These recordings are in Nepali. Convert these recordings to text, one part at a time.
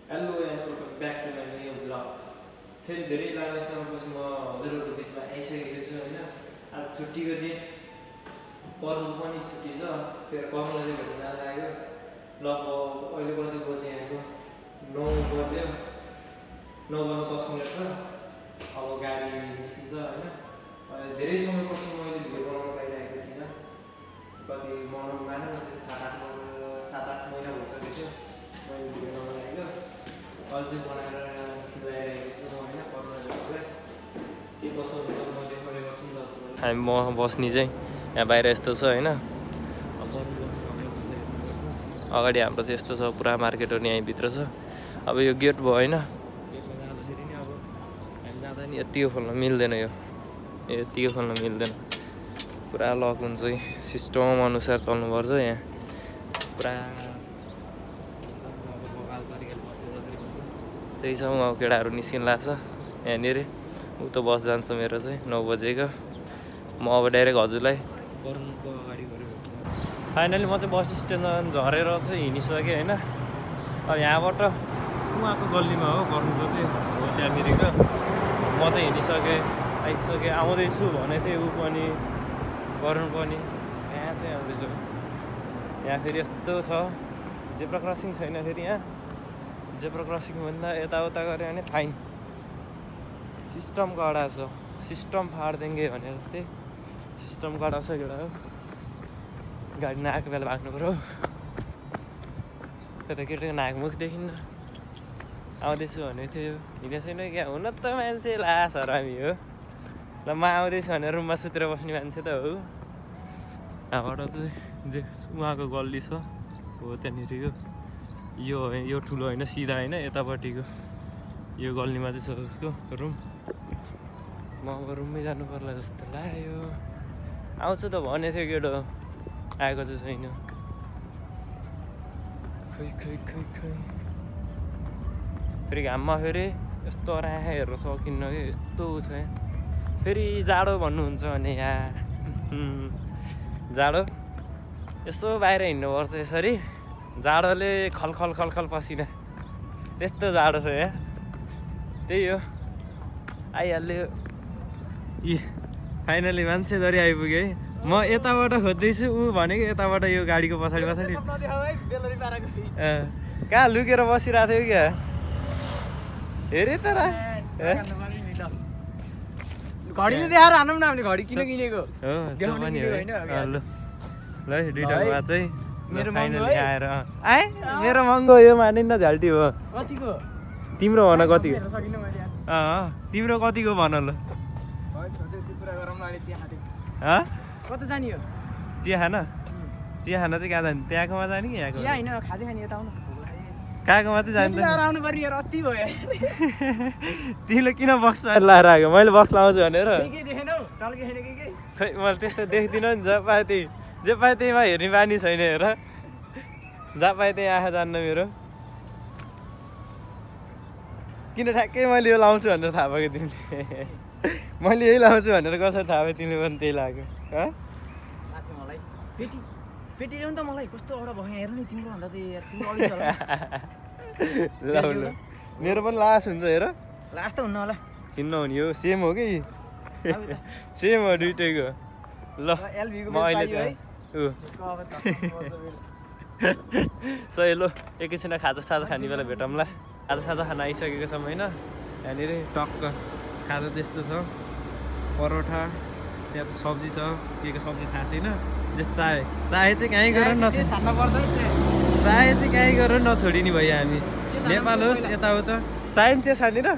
Hello and welcome back to my new vlog. फेरि धेरै लामो समयपछि म हजुरहरूको बिचमा आइसकेको छु हैन। आज छुट्टीको दिन कर्म पनि छुट्टी छ। फेरि कर्मलाई चाहिँ भेट्न लाग्यो। लगभग अहिले कति बजे आएको 9 बज्यो। 9:10 मिनेट छ। अब गाडी निस्किन्छ हैन। धेरै समयपछि मैले भिडियो बनाउन पाइरहेको थिइनँ। कति बनाउन माने 7-8 महिना भइसकेको थियो। मैले भिडियो बनाउन लाग्यो। अझै बनाएर सिलाइरहेको छु हैन कर्मलाई के कसो हुन्छ म देखाउने गर्छु नि त। हामी म बस्नी चाहिँ यहाँ बाहिर यस्तो छ हैन। अगाडि हाम्रो चाहिँ यस्तो छ पुरा मार्केटहरु यही भित्र छ। अब यो गेट भयो हैन। गेटमा जाँदाखेरि नि अब हामी जाँदा नि यतिको खोल्न मिल्दैन यो यतिको खोल्न मिल्दैन। पुरा लक हुन्छ सिस्टम अनुसार चल्नुपर्छ यहाँ पुरा त्यही छ। उहाँ केटाहरू निस्किन लाग्छ यहाँनिर ऊ त बस जान्छ मेरो चाहिँ 9 बजेको। म अब डाइरेक्ट हजुरलाई गर्नुको अगाडि गऱ्यो। फाइनली म चाहिँ बस स्ट्यान्ड झरेर चाहिँ हिँडिसकेँ हैन। अब यहाँबाट उहाँको गल्लीमा हो गर्नुको चाहिँ हो त्यहाँनिरको। म चाहिँ हिँडिसकेँ आइसकेँ आउँदैछु भनेको थिएँ। ऊ पनि गर्नु पनि यहाँ चाहिँ आउँदैछु। यहाँ फेरि यस्तो छ जेब्रा क्रसिङ छैन फेरि यहाँ। जेब्रा क्रसिङ भन्दा यताउता गऱ्यो भने फाइन। सिस्टम कडा छ सिस्टम फाड्देंगे भने जस्तै सिस्टम कडा छ केटा हो। गाडी नआएको बेला भाग्नु पऱ्यो। कता केटाको नाक मुख देखिन्न। आउँदैछु भनेको थियो हिँडेको छैन क्या। हुन त मान्छे लासहरू हामी हो ल। म आउँदैछु भनेर रुममा सुतेर बस्ने मान्छे त हो। यहाँबाट चाहिँ देख्छु उहाँको गल्ली छ हो त्यहाँनिरको। यो ठुलो होइन सिधा होइन यतापट्टिको यो गल्लीमा चाहिँ छ उसको रुम। म अब रुममै जानु पर्ला जस्तो लाग्यो। आउँछु त भनेको थियो केटो आएको चाहिँ छैन। खै खै खै खै फेरि घाममा फेरि यस्तो राखेर हेर्नु सकिन्न कि यस्तो छ यहाँ। फेरि जाडो भन्नुहुन्छ भने यहाँ जाडो यसो बाहिर हिँड्नुपर्छ यसरी। जाडोले खलखल खलखल पसिना त्यस्तो जाडो छ यहाँ। त्यही हो आइहाल्यो। इ फाइनली मान्छे धरी आइपुग्यो है। म यताबाट खोज्दैछु ऊ भनेको यताबाट यो गाडीको पछाडि पछाडि कहाँ लुकेर बसिरहेको थियो क्या। हेरे त घडीले देखाएर हानौँ न हामीले। घडी किन किनेको हो त्यो पनि हो ल ल दुईटा भए चाहिँ मेरो फाइनली आएर आए। मेरो महँगो यो मानिन्न झाल्टी हो। कतिको तिम्रो भन कतिको। तिम्रो कतिको भन ल। कता जाने हो चिया खान। चिया खान चाहिँ कहाँ जाने त्यहाँकोमा जाने कि यहाँको होइन खाजा खाने यता आउनु। कहाँकोमा चाहिँ जाने आउनु पर्ने यार अति भयो। तिमीले किन बक्स लाएर आएको। मैले बक्स लाउँछु भनेर खै मैले त्यस्तो देख्दिनँ नि। जे पाए त्यहीमा हेर्ने बानी छैन हेर। जहाँ पाए त्यही आँखा जान्न मेरो। किन ठ्याक्कै मैले यो लाउँछु भनेर थाहा भएको तिमीले। मैले यही लाउँछु भनेर कसरी थाहा भयो तिमीले पनि त्यही लाग्यो। मलाई पेटी पेटी ल्याउनु त मलाई कस्तो एउटा भयो हेर्नु नि तिम्रो भन्दा त यार ल मेरो पनि लास हुन्छ हेर। लास्ट त हुन्न होला किन्न हुने हो सेम हो कि सेम हो दुइटैको। ल म अहिले चाहिँ सही ल एकैछिन खाजा साजा खाने बेला भेटौँला। खाजा साजा खान आइसकेको छौँ होइन। यहाँनिर टक्क खाजा त्यस्तो छ परोठा त्यहाँ त सब्जी छ के सब्जी थाहा छैन। जस चाहे चाहिँ कहीँ गरेर चाहे चाहिँ कहीँ गरेर नछोडिने भयो हामी। नेपाल होस् यताउता चाहे चाहिँ छाने र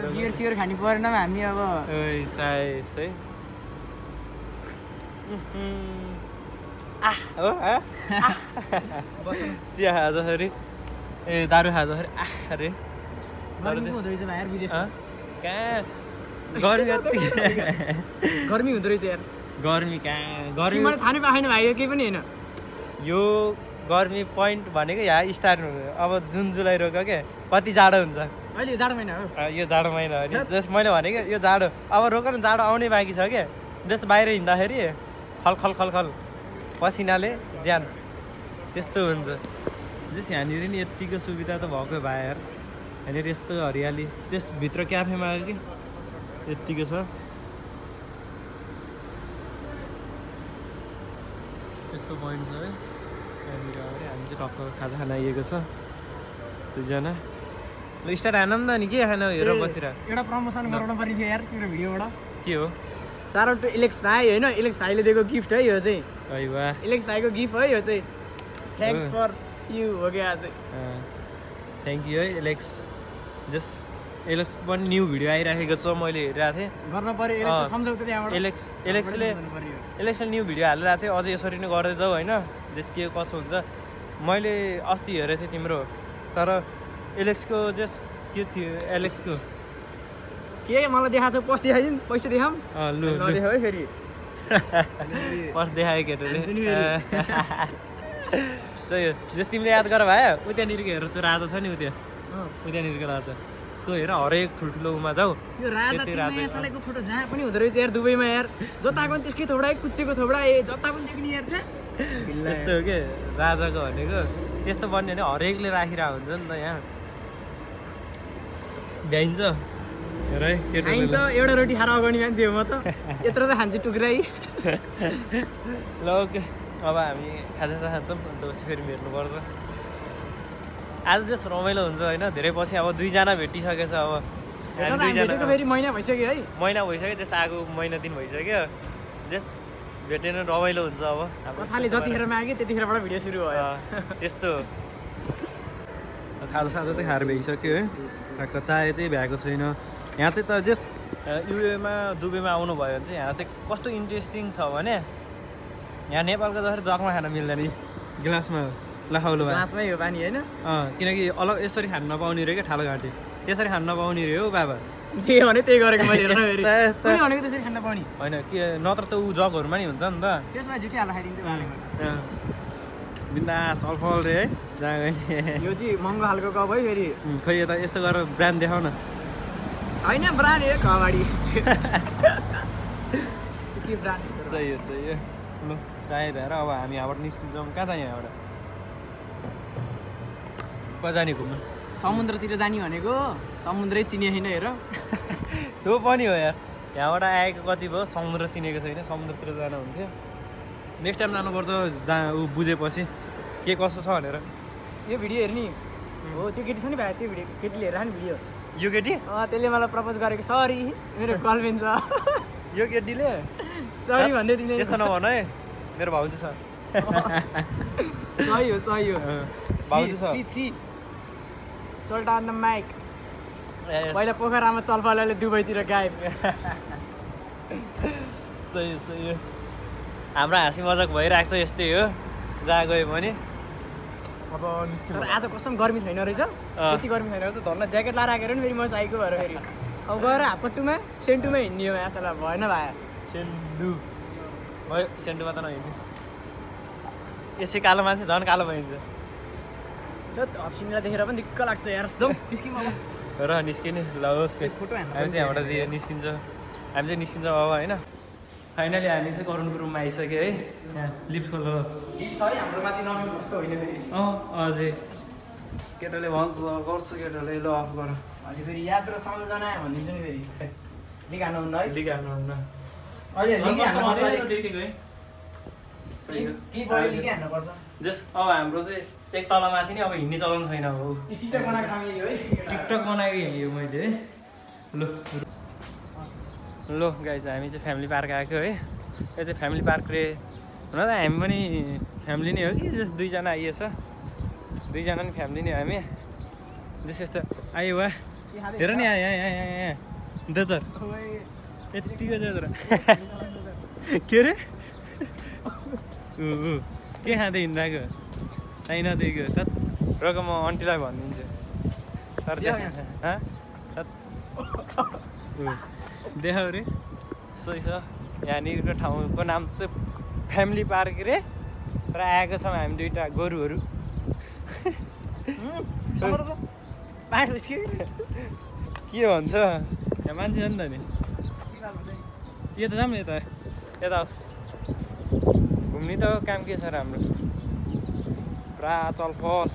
बियर सियर खानु परेन हामी अब चाहे है। हो चिया खाँदाखेरि ए दारू खाँदाखेरि अरे कहाँ गर्मी गर्मी हुँदो रहेछ यार। गर्मी कहाँ गर्मी मैले थाहा नै पाएन भाइ केही पनि होइन। यो गर्मी पोइन्ट भनेको यहाँ स्टार्ट हुनु। अब जुन जुलाई रोक्यो क्या कति जाडो हुन्छ अहिले जाडो महिना हो। यो जाडो महिना हो नि जस मैले भनेको यो जाडो अब रोक न। जाडो आउने बाँकी छ क्या। जस बाहिर हिँड्दाखेरि खलखल खलखल पसिनाले ज्यान त्यस्तो हुन्छ। जस यहाँनिर नि यतिको सुविधा त भएको भए यार यहाँनिर यस्तो हरियाली त्यसभित्र क्याफेमा आयो कि यतिको छ यस्तो पोइन्ट छ है यहाँनिर अगाडि हामी चाहिँ टक्क खाजा खान आइएको छ दुईजना ल स्टार्ट आनन्द नि के खान हेर बसेर एउटा प्रमोसन गराउनु पर्ने थियो यार तिम्रो भिडियोबाट के हो सारो टु इलेक्स भाइ होइन इलेक्स भाइले दिएको गिफ्ट है यो चाहिँ है वाह इलेक्स भाइको गिफ्ट है यो चाहिँ थ्याङ्क्स फर यु हो क्या आज थ्याङ्क यू है एलेक्स जस एलेक्स पनि न्यू भिडियो आइराखेको छ मैले हेरिरहेको थिएँ गर्न पर्यो इलेक्स सम्झौता त्यहाँबाट एलेक्सले न्यू भिडियो हालिरहेको थियो अझै यसरी नै गर्दै जाऊ होइन जस के कसो हुन्छ मैले अस्ति हेरेको थिएँ तिम्रो तर एलेक्सको जस के थियो एलेक्सको के मलाई देखाएको छ पस देखाइदिनु पैसा देखाऊँ लु नदेखाऊ है फेरि पस देखायो केटोले चाहिँ जस तिमीले याद गर भाइ उ त्यहाँनिरको हेर त्यो राजा छ नि उ त्यहाँनिरको राजा त्यो हेर हरेक ठुल्ठुलो उमा जाऊ त्यो राजाको फोटो जहाँ पनि हुँदो रहेछ यार दुबईमा यार जता पनि त्यसकै थोडा कुच्चेको थोडा जता पनि देख्ने यार छ यस्तो हो के राजाको भनेको त्यस्तो बन्ने भने हरेकले राखिरहेको हुन्छ नि त यहाँ भ्याइन्छ हेर है खाइन्छ एउटा रोटी खाएर अगाउने मान्छे हो म त यत्रो त खान्छु टुक्राइ ल ओके अब हामी खाजा खान्छौँ अन्त फेरि भेट्नुपर्छ आज चाहिँ रमाइलो हुन्छ होइन धेरै पछि अब दुईजना भेटिसकेछ अब दुईजना फेरि महिना भइसक्यो है महिना भइसक्यो त्यस आएको महिना दिन भइसक्यो जस भेटेन रमाइलो हुन्छ अब कथाले जतिखेर माग्यो त्यतिखेरबाट भिडियो सुरु भयो यस्तो खाजा साजा चाहिँ खाएर भइसक्यो है ठ्याक्क चाय चाहिँ भ्याएको छैन यहाँ चाहिँ त जस युएमा दुबईमा आउनुभयो भने चाहिँ यहाँ चाहिँ कस्तो इन्ट्रेस्टिङ छ भने यहाँ नेपालको जसरी जगमा खान मिल्दैन गिलासमा लखाउलो ग्लासमै हो पानी होइन किनकि अलग यसरी खान नपाउने रे क्या ठालो घाँटी त्यसरी खान नपाउने रे हो बाबा त्यही भने त्यही गरेको मैले भनेको त्यसरी खान पाउने होइन के नत्र त ऊ जगहरूमा नि हुन्छ नि त त्यसमा झुटी हाल्दा खाइदिन्छु बिन्दा छलफल रे है जहाँ गए यो चाहिँ महँगो खालको कप है फेरि खै यता यस्तो गरेर ब्रान्ड देखाउ न होइन ब्रान्ड हो कबाडी के ब्रान्ड सही हो ल चाय भएर अब हामी यहाँबाट निस्किन्छौँ कहाँ जाने यहाँबाट कहाँ जाने घुम्नु समुद्रतिर जाने भनेको समुद्रै चिने छैन हेर त्यो पनि हो यार यहाँबाट आएको कति भयो समुद्र चिनेको छैन समुद्रतिर जानु हुन्थ्यो नेक्स्ट टाइम जानुपर्छ जहाँ ऊ बुझेपछि के कस्तो छ भनेर यो भिडियो हेर्ने हो त्यो केटी छ नि भाइ त्यो भिडियो केटीले हेर नि भिडियो यो केटी त्यसले मलाई प्रपोज गरेको सरी मेरो गर्लफ्रेन्ड छ यो केटीले सरी भन्दै तिमीले त्यस्तो नभन है मेरो भाउजू छ सही हो भाउजू छ 3 सोल्ट अन द माइक पहिला पोखरामा चलफलले दुबईतिर गायब सही हो हाम्रो हाँसी मजाक भइरहेको छ यस्तै हो जहाँ गयो भने अब तर आज कसम गर्मी छैन रहेछ त्यति गर्मी छैन रहेछ धन्न ज्याकेट लाएर आएको नि फेरि म साइको भएर फेरि अब गएर हाफपट्टुमा सेन्टुमा हिँड्ने हो आशालाई भएन भाइ सेन्टु भयो सेन्टुमा त नहिँड्ने यसै कालो मान्छे झन् कालो भइन्छ हप्सिनीलाई देखेर पनि दिक्क लाग्छ यार जाउँ निस्किम र निस्किने ल ओके फोटो हामी चाहिँ यहाँबाट निस्किन्छ हामी चाहिँ निस्किन्छ अब होइन फाइनली हामी चाहिँ करुणको रुममा आइसक्यो है यहाँ लिफ्ट खोल्नु लिफ्ट छ है हाम्रो माथि नमिल्नु कस्तो होइन फेरि अझै केटाले भन्छ गर्छ केटाले ल अफ गर अहिले फेरि याद र सम्झना भनिदिन्छु नि फेरि लिक हाल्नुहुन्न है लिक हाल्नुहुन्न अहिले लिक हाल्नुपर्छ जस अब हाम्रो चाहिँ एक तलमाथि नै अब हिँड्ने चलन छैन अब टिकटक बनाएको ठाउँ यही हो है टिकटक बनाएको हिँड्यो मैले है ल गाइज हामी चाहिँ फ्यामिली पार्क आएको है यो चाहिँ फ्यामिली पार्क रे हुन त हामी पनि फ्यामिली नै हो कि जस दुईजना आइएछ दुईजना नि फ्यामिली नै हामी जस यस्तो आयो वा हेर नि यहाँ देजर यतिको देजर के अरे के खाँदै हिँडिरहेको होइन दिएको सर रक म आन्टीलाई भनिदिन्छु सर देखाउ रे सही छ यहाँनिरको ठाउँको नाम चाहिँ फ्यामिली पार्क रे र आएको छौँ हामी दुईवटा गोरुहरू के भन्छ यहाँ मान्छे छ नि त नि यता जाऊँ नि यता घुम्ने त काम के छ र हाम्रो पुरा चलफल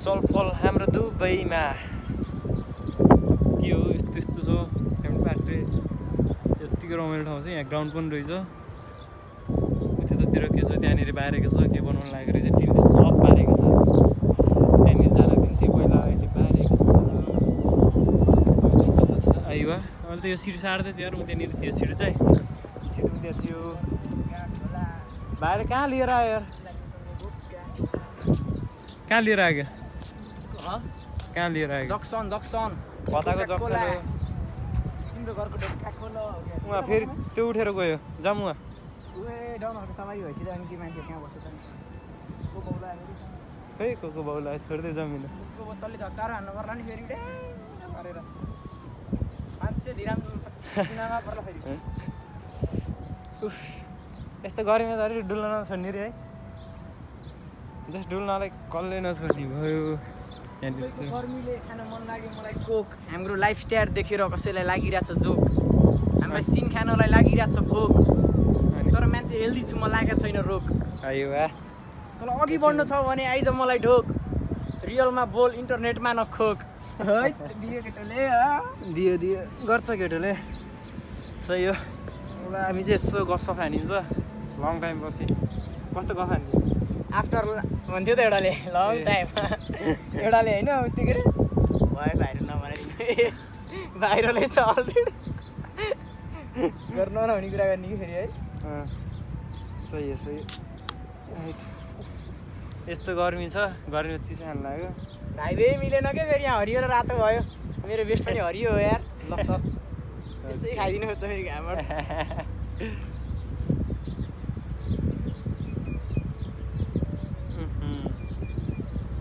चलफल हाम्रो दुबईमा के हो यस्तो यस्तो छ हेमिल्टन फ्याक्ट्री यतिको रमाइलो ठाउँ छ यहाँ ग्राउन्ड पनि रहेछ उतातिर के छ त्यहाँनिर बारेको छ के बनाउनु लागेको रहेछ टिमले सब पारेको छ त्यहाँनिर जान दिन्थ्यो पहिला अहिले पारेको छ आइवा अहिले त यो सिट सार्दै थियो यार उ त्यहाँनिर थियो सिट चाहिँ सिट उता थियो बाहिर कहाँ लिएर आयो यार कहाँ लिएर आयो कहाँ लिएर आयो जक्सन बताको जक्सन हो तिम्रो घरको ढोका खोलो उहाँ फेरि त्यो उठेर गयो जाउँ उहाँ डाउनहरूको सवारी भएपछि अनि के मान्छे कहाँ बस्छ त को बाउला खै को बाउला छोड्दै जमिन को बोतलले झट्टाएर हान्नु पर्ला नि फेरि गरेर मान्छे धिराम किनामा पर्ला फेरि उफ यस्तो गर्मी त अलिक डुल्न नछोड्ने रे है जस्ट डुल्नलाई कसले नछोड्ने भयो गर्मीले खान मन लाग्यो मलाई कोक हाम्रो लाइफस्टाइल देखेर कसैलाई लागिरहेछ जोक हामीलाई सिन खानलाई लागिरहेछ भोक तर मान्छे हेल्दी छु म लागेको छैन रोग आयो वा तर अघि बढ्नु छ भने आइज मलाई ढोक रियलमा बोल इन्टरनेटमा नखोक है दियो केटोले दियो गर्छ केटोले सही हो हामी चाहिँ यसो गफसफ हानिन्छ लङ टाइम पछि कस्तो गफ हान्थ्यो आफ्टर भन्थ्यो त एउटाले लङ टाइम एउटाले होइन उत्तिकै भयो भाइरल नभनाइदिनु भाइरलै छ अलरेडी गर्नु नहुने कुरा गर्ने कि फेरि है सही यस्तो गर्मी छ गर्मी चिसो खानु लाग्यो भाइबे मिलेन क्या फेरि यहाँ हरियो र रातो भयो मेरो बेस्ट पनि हरियो हो यार लक्चस त्यसै खाइदिनु खोज्छ फेरि घामबाट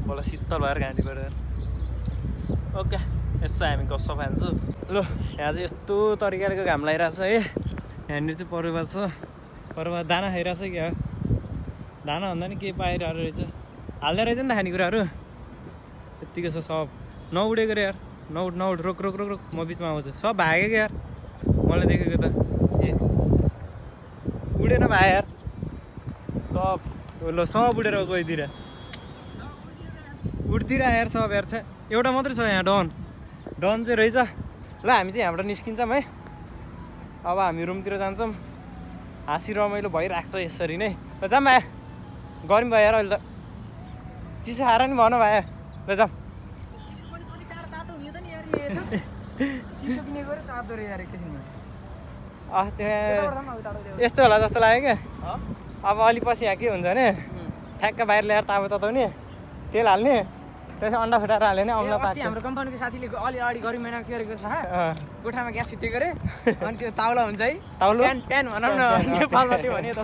मलाई शीतल भएर घाँटी पऱ्यो ओके यसो हामी गफसफ हान्छु ल यहाँ चाहिँ यस्तो तरिकाको घाम लगाइरहेछ है यहाँनिर चाहिँ परुवा छ परुवा दाना खाइरहेछ क्या दाना भन्दा नि केही पाइरहेको रहेछ हाल्दै रहेछ नि त खानेकुराहरू यत्तिकै छ सब नउडेको रे यार नउड रोक म बिचमा आउँछु सब भागेको यार मैले देखेको त ए उडेन भाइ यार सब ल सब उडेर गइदिएर उठतिर यार सब यार छ एउटा मात्रै छ यहाँ डन चाहिँ रहेछ ल हामी चाहिँ यहाँबाट निस्किन्छौँ है अब हामी रुमतिर जान्छौँ हाँसी रमाइलो भइरहेको छ यसरी नै ल जाऊँ भाइ गर्मी भयो यार अहिले त चिसो खाएर नि भन भाइ ल जाऊँ त्यहाँ यस्तो होला जस्तो लाग्यो क्या अब अलि पछि यहाँ के हुन्छ भने ठ्याक्क बाहिर ल्याएर तातो तताउने तेल हाल्ने त्यसै अन्डा फुटाएर हाल्यो भने अम्ला पाक्छ हाम्रो कम्पनीको साथीले अलि अगाडि गरी महिना के गरेको छ गोठामा ग्यास सिद्धि गरे अनि त्यो ताउला हुन्छ है प्यान भनौँ न नेपालमा त्यो भने त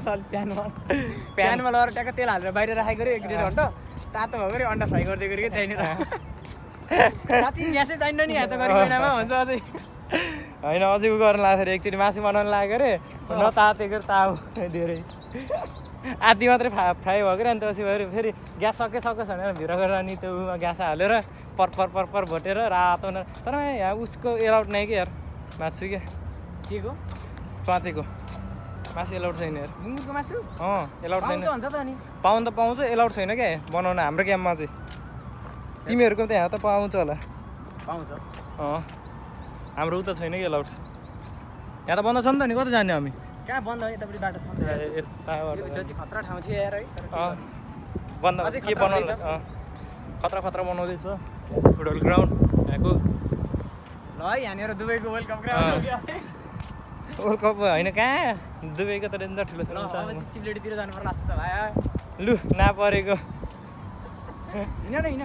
प्यानमा लगाएर ट्याक्क तेल हालेर बाहिर राखेको गऱ्यो 1-1.5 घन्टा तातो भएको गऱ्यो अन्डा फ्राई गर्दै गऱ्यो कि त्यहीँनिर साथी ग्यासै चाहिन्न नि यहाँ त गरी महिनामा हुन्छ अझै होइन अझै उ गर्न लाग्दाखेरि एकचोटि मासु बनाउनु लाग्यो अरे नतातेको ताउ धेरै आधी मात्रै फ्राई भएको अरे अनि त्यसपछि फेरि ग्यास सकेछ भनेर भित्र गएर अनि त्यो ग्यास हालेर पर भोटेर रातो तर यहाँ उसको एलाउड नै कि यार मासु क्या के को पाँचेको मासु एलाउड छैन यार मुङ्गुरको मासु एलाउड छैन भन्छ त अनि पाउनु त पाउँछ एलाउड छैन क्या बनाउन हाम्रो क्याम्पमा चाहिँ तिमीहरूको त यहाँ त पाउँछ होला पाउँछ हाम्रो उता छैन कि एलाउड यहाँ त बन्द छ नि त नि कता जाने हामी कहाँ बन्द हो यतापट्टि बाटो छ खतरा ठाउँ थियो यार है बन्द भएपछि के बनाउँछ खतरा बनाउँदैछ फुटबल ग्राउन्ड यहाँको ल है यहाँनिर दुबईको world cup ground world cup होइन कहाँ दुबईको त रेन्ज ठुलो छ चिप्लेटीतिर जानु पर्ला जस्तो भयो लु नपरेको हिँड न हिँड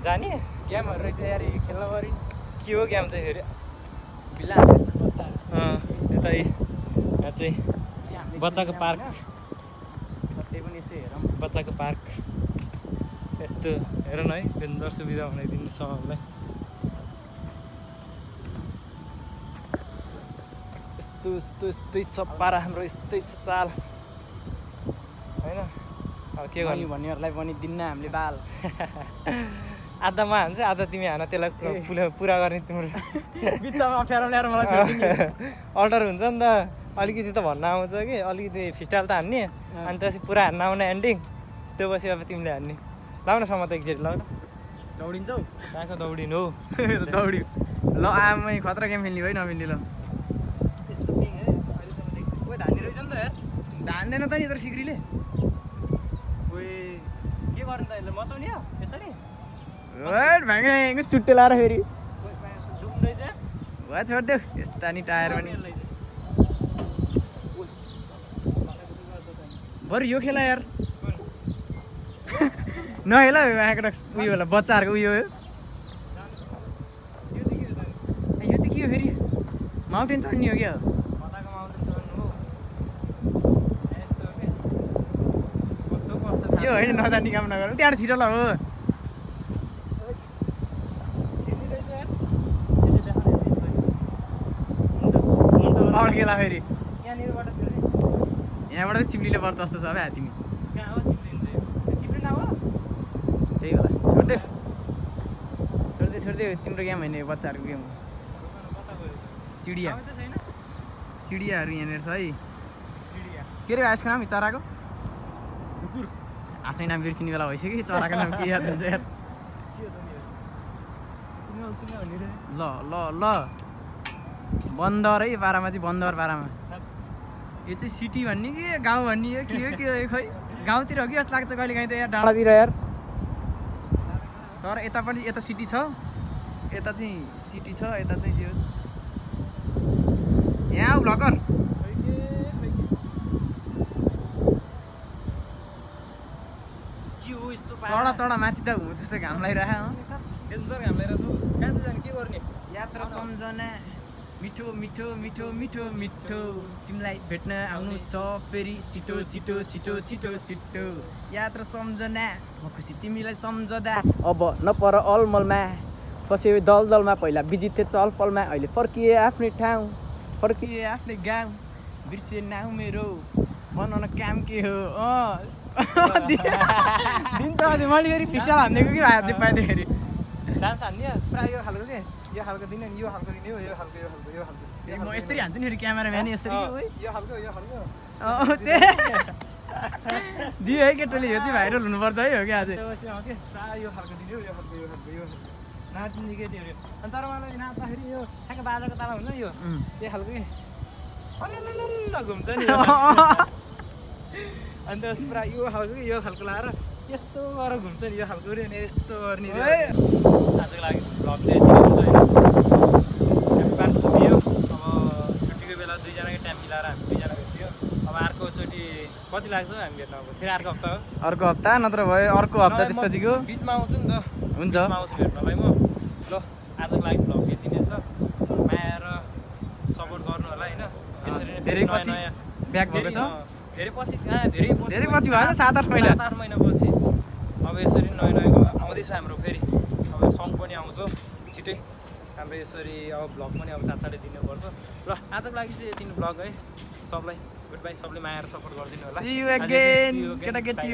जाने गेमहरू रहेछ यार खेल्न पऱ्यो के हो गेम चाहिँ फेरि भिल्ला यता यहाँ चाहिँ बच्चाको पार्क त्यही पनि यसो हेरौँ बच्चाको पार्क यस्तो हेर न है सुन्दर सुविधा बनाइदिनु सबलाई यस्तै छ पारा हाम्रो यस्तै छ चाल होइन अब के गर्नु भन्नेहरूलाई पनि दिन्न हामीले बाल आधा म हान्छ आधा तिमी हान त्यसलाई पुरा गर्ने तिम्रो बिचमा अप्ठ्यारो ल्याएर मलाई अल्टर हुन्छ नि त अलिकति त भन्न आउँछ कि अलिकति फिस्टाइल त हान्ने अनि त्यसपछि पुरा हान्न आउने एन्डिङ त्यो पछि अब तिमीले हान्ने लाउन सम्म त एकचोटि लाउन दौडिन्छौ कहाँको दौडिनु हो दौड्यो ल आमै खतरा गेम खेल्ने है नमिल्ने ल यस्तो पिङ है अहिलेसम्म देखेको ओइ धान्ने रहेछ नि त यार धान्दैन त नि तर सिक्रीले ओइ के गर्नु त यसले मचाउने हो यसरी भाग्ने चुट्टे लाएर फेरि डुब्नु रहेछ भए छोडिदेऊ यस्ता नि टायर पनि बरु यो खेला यार नखेला यहाँको उयो होला बच्चाहरूको उयो हो यो चाहिँ के हो फेरि माउन्टेन चढ्ने हो क्या कताको माउन्टेन चढ्नु हो यस्तो यो होइन नजान्ने काम नगर त्यहाँबाट छिटो ल हो अड्केला फेरि यहाँनिरबाट यहाँबाट चिप्लीले पर्छ जस्तो छ अब तिमी कहाँ हो चिप्लिन हो त्यही होला छोड्दै तिम्रो गेम होइन यो बच्चाहरूको गेम हो चिडिया चिडियाहरू यहाँनिर छ है के अरे यसको नाम चराको कुकुर आफ्नै नाम बिर्सिने बेला भइसक्यो चराको नाम के याद हुन्छ यार ल ल ल बन्दर है पारामा चाहिँ बन्दर पारामा यो चाहिँ सिटी भन्ने कि गाउँ भन्ने हो के हो खै गाउँतिर हो कि जस्तो लाग्छ कहिले काहीँ त यहाँ डाँडातिर यार तर यता पनि यता सिटी छ यता चाहिँ सिटी छ यता चाहिँ त्यो यहाँ आऊ भ्लगर चढा चढा माथि जाऊ त्यस्तै घाम लागिरहेको यात्रा सम्झना मिठो मिठो मिठो मिठो मिठो तिमीलाई भेट्न आउनु छ फेरि छिटो छिटो छिटो छिटो छिटो यात्रा सम्झना म खुसी तिमीलाई सम्झदा अब नपर अलमलमा फस्यो दलदलमा पहिला बिजी थिए चलपलमा अहिले फर्किए आफ्नै ठाउँ फर्किए आफ्नै गाउँ बिर्से नाउँ मेरो बनाउन काम के हो दिन्छ अझै मैले फेरि फिस्टाल हानिदिएको कि हात पाइदियो डान्स हान्ने प्रायः यो खालको के यो खालको दिने नि यो खालको दिने हो यो खालको यो खालको यो खालको म यस्तरी हान्छु नि फेरि क्यामेराम्यान यस्तरी यो खालको दियो है केटोले यो चाहिँ भाइरल हुनुपर्छ है हो कि आज प्रायः यो खालको दिने हो यो खालको यो खालको यो नाच्ने के थियो अनि तर मलाई नाच्दाखेरि यो ठ्याक्क बाजाको ताला हुन्छ नि यो खालको के घुम्छ नि अनि त्यसपछि पुरा यो खालको लाएर यस्तो गरेर घुम्छ नि यो खालको रे यस्तो गर्ने आजको लागि भ्लग चाहिँ यति हुन्छ होइन हामी पुग्यो अब छुट्टीको बेला दुईजनाकै टाइम मिलाएर हामी दुईजना भेट्यो अब अर्कोचोटि कति लाग्छ हामी भेट्न अब फेरि अर्को हप्ता हो अर्को हप्ता नत्र भयो अर्को हप्ता त्यसपछिको बिचमा आउँछु नि त हुन्छ आउँछु भेट्नलाई म ल आजको लागि भ्लग यति नै छ माया र सपोर्ट गर्नु होला होइन यसरी नै धेरै नयाँ नयाँ ब्याक भएको छ धेरै पछि धेरै पछि भयो 7-8 महिना 7-8 महिनापछि अब यसरी नयाँ नयाँ आउँदैछ हाम्रो फेरि अब सङ पनि आउँछ छिटै हाम्रो यसरी अब भ्लग पनि अब चाँडै दिनुपर्छ ल आजको लागि चाहिँ यति नै भ्लग है सबलाई गुड बाई सबले माया र सपोर्ट गरिदिनु होला See you again, केटाकेटी।